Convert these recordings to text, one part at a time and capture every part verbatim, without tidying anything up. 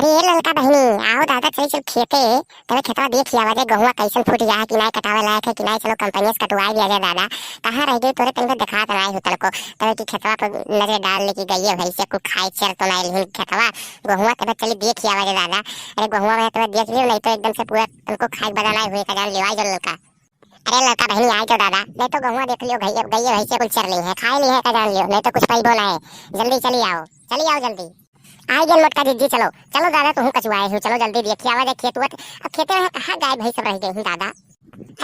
अरे ए ललका बहिनी, आओ दादा, चली चल खेते, तबे खेतवा देखि आवा जाए, गहुआ कइसन फूटि गया है कि नाहीं, कटावे लायक है कि नाहीं। चलो कंपनिया से कटवाइ दिया जाए दादा। कहाँ रहि गई तोरे, तनिको देखात नाहीं हो तनिको, तबे कि खेतवा पर नजर डाल ले कि गइए भइँसे कुल खाए चर तो नाहीं लिहिन खेतवा, गहुआ तबे चली देखि आवा जाए दादा। अरे गहुआ में तबे देखि लियो, नाहीं तो एकदम से पूरा तनिको खाए बदा नाहीं हुए का जान लियो, आइ जो ललका। अरे ललका बहिनी, आइ जो दादा, नाहीं तो गहुआ देखि लियो, गइए, गइए भइँसे कुल चर लिहे, खाए लिहे का जान लियो, नाहीं तो कुछ पइबो नाहीं। जल्दी चली आओ, चली आओ जल्दी। आइ गए मोटका जिज्जी, चलो, चलो दादा, तुहूँ कचुआए हो, चलो जल्दी देखि आवा जाए खेत उत। अब खेते में कहाँ गाय भइँस सब रहि गई हैं दादा?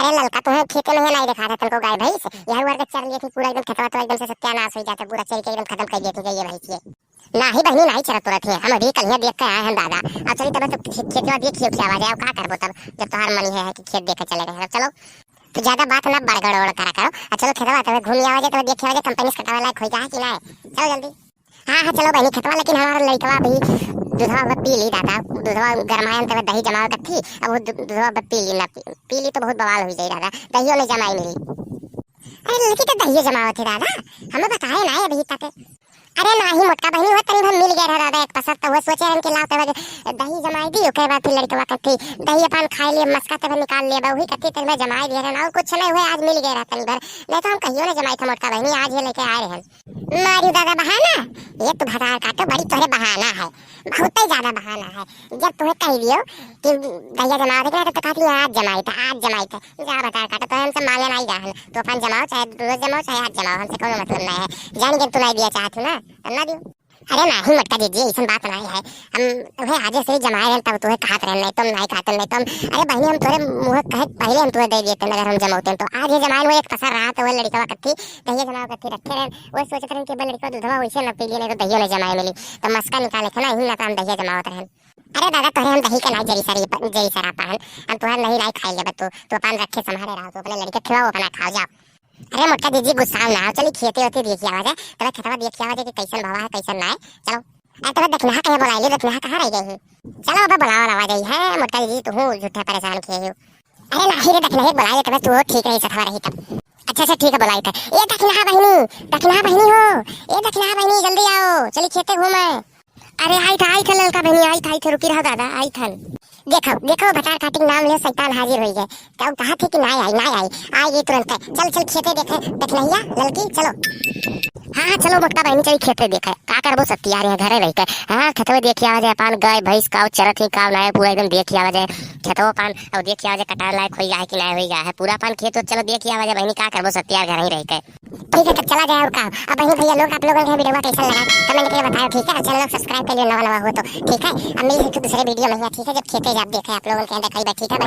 अरे ललका, तुहूँ खेते में ही नाहीं देखात है तनिको गाय भइँस, यह हुआ के चर लिए थी पूरा एकदम खेतवा तो एकदम से सत्यानाश होइ जात है, पूरा चर के एकदम खतम कइ दिए थी गइए भइँस ये। नाहीं बहिनी, नाहीं चरत उरत है, हम अभी कलिया देखि के आए हैं दादा। अब चली तब तो खे-, खेतवा देखि खियावा जाए, अब का करबो तब, जब तोहार मन है, है कि खेत देखि चले गए हैं। चलो, तो ज्यादा बात ना बड़गड़ ओड़ करा करो, आ चलो खेतवा तब घूमि आवा जाए, तब देखि आवा जाए कंपनी से कटावे लायक होइ गया है कि नाहीं। चलो जल्दी। हाँ, हाँ, चलो बहिनी खेतवा, लेकिन हमारा लड़कवा अभी दुधवा अब पी ली दादा, दुधवा गरमायन तब दही जमावे कथी, अब वो दु-, दुधवा अब पी ली ना, पी, पी ली तो बहुत बवाल होइ जाई दादा, दहियो में जमाई मिली। अरे लड़की तो दहियो जमावत है दादा, हमें बताए ना अभी तक। अरे नाहीं मोटका बहिनी, हो तनी भर मिल गए रहा दादा एक पसर, तो वो सोचे रहन कि लाओ तब दही जमाई दी, ओकरे बाद फिर लड़कवा कथी दही अपन खाए लिए, मस्का तब निकाल लिए, वही कथी तब मैं जमाई दिए रहन, और कुछ नाहीं हुए, आज मिल गए रहा तनी भर, नाहीं तो हम कहियो ना जमाई था मोटका बहिनी, आज ये लेके आए रहन। मारी दादा बहाना, ये तो भतार काटो, बड़ी तोहरे बहाना है, बहुत ही ज्यादा बहाना है। जब तुम्हें कह दियो कि दहिया जमाओ, देख रहे तो कहती है, "आज जमाई था, आज जमाई था।" जा भतार काटो, तो हमसे मांगे नाहीं जाहन, तो अपन जमाओ, चाहे रोज जमाओ, चाहे आज जमाओ, हमसे कोनो मतलब नाहीं है। जान के तू नाहीं दिया चाहत हो ना, तो ना दियो। अरे नाहीं मोटका जिज्जी, अइसन बात नाहीं है। हम वह आजे से जमाए रहन, तब तुहे कहत रहन, नाहीं तो हम नाहीं कहत, नाहीं तो हम, अरे बहिनी, हम तोरे मुँह कहे पहले हम तुहे दे दिए थे, अगर हम जमाते तो आज ये जमाए वो एक पसर रहा, तो वो लड़कवा कत्थी दहिया जमाओ कत्थी रखे रहन, वो सोचत रहन कि बे लड़कवा दूधवा वैसे न पी लिए, नाहीं तो दहियो न जमाए मिली, तो मस्का निकाले थे ना, यही ना तो हम दहिया जमावत रहन। अरे दादा, तोहरे हम दही के नाहीं जरी सरी प-, जरी सरा पाहन, हम तोहर नहीं नाहीं खाई लेबे, तू, तू अपन रखे संभाले रहो, तू अपने लड़के खिलाओ, अपना खाओ, जाओ। अरे मोटका जिज्जी, गुस्साओ ना, चली खेते ओते देखि आवा जाए, तबे खेतवा देखि आवा जाए कि कइसन भवा है, कइसन नाहीं। चलो। अरे तबे दखिनहा कहे बोलाइली, दखिनहा कहाँ रहि गई है? चलो अबे बोलावा लावा जाई है, मोटका जिज्जी, तुहूँ झूठा परेशान किए हो। अरे नाहीं रे दखिनहा बोलाइली, तबे तू ठीक रही, सथवा रही तब। अच्छा, अच्छा, ठीक है, बोलाई थे। ए दखिनहा बहिनी, दखिनहा बहिनी हो, ए दखिनहा बहिनी, जल्दी आओ, चली खेते घूमे। अरे आई था, आई था ललका बहिनी, आई था, आई था, रुकी रहो दादा, आई था। देखो, देखो, भतार काटी के नाम ले, शैतान हाजिर होइ गए। कहू कहा थे कि नाहीं आई, नाहीं आई, आई गई तुरंत। चल, चल, खेते देखे, दखिनहिया, ललकी, चलो। हाँ, हाँ, चलो मोटका बहिनी, चली खेते देखे। का करबो सत्ती यार, यहाँ घरे रहि के। हाँ, खेतवे देखि आवा जाए, अपन गाय, भइँस, काऊ चरत ही, काऊ नाहीं, पूरा एकदम देखि आवा जाए। खेतवा अपन, अब देखि आवा जाए, कटाए लायक होइ गया है कि नाहीं होइ गया है। पूरा अपन खेत, चलो देखि आवा जाए बहिनी, का करबो सत्ती यार, घर ही रहि के। ठीक है, तब चला जाए और का। अब बहिनी भइया लोग, आप लोगन के video कइसन लगा, comment करके बताओ, ठीक है? और channel को subscribe कर लियो, नवा नवा हो तो, ठीक है? अब मिली एक दूसरे video में, ठीक है? जब खेते जब देखे आप लोगन के देखाई बा, ठीक है?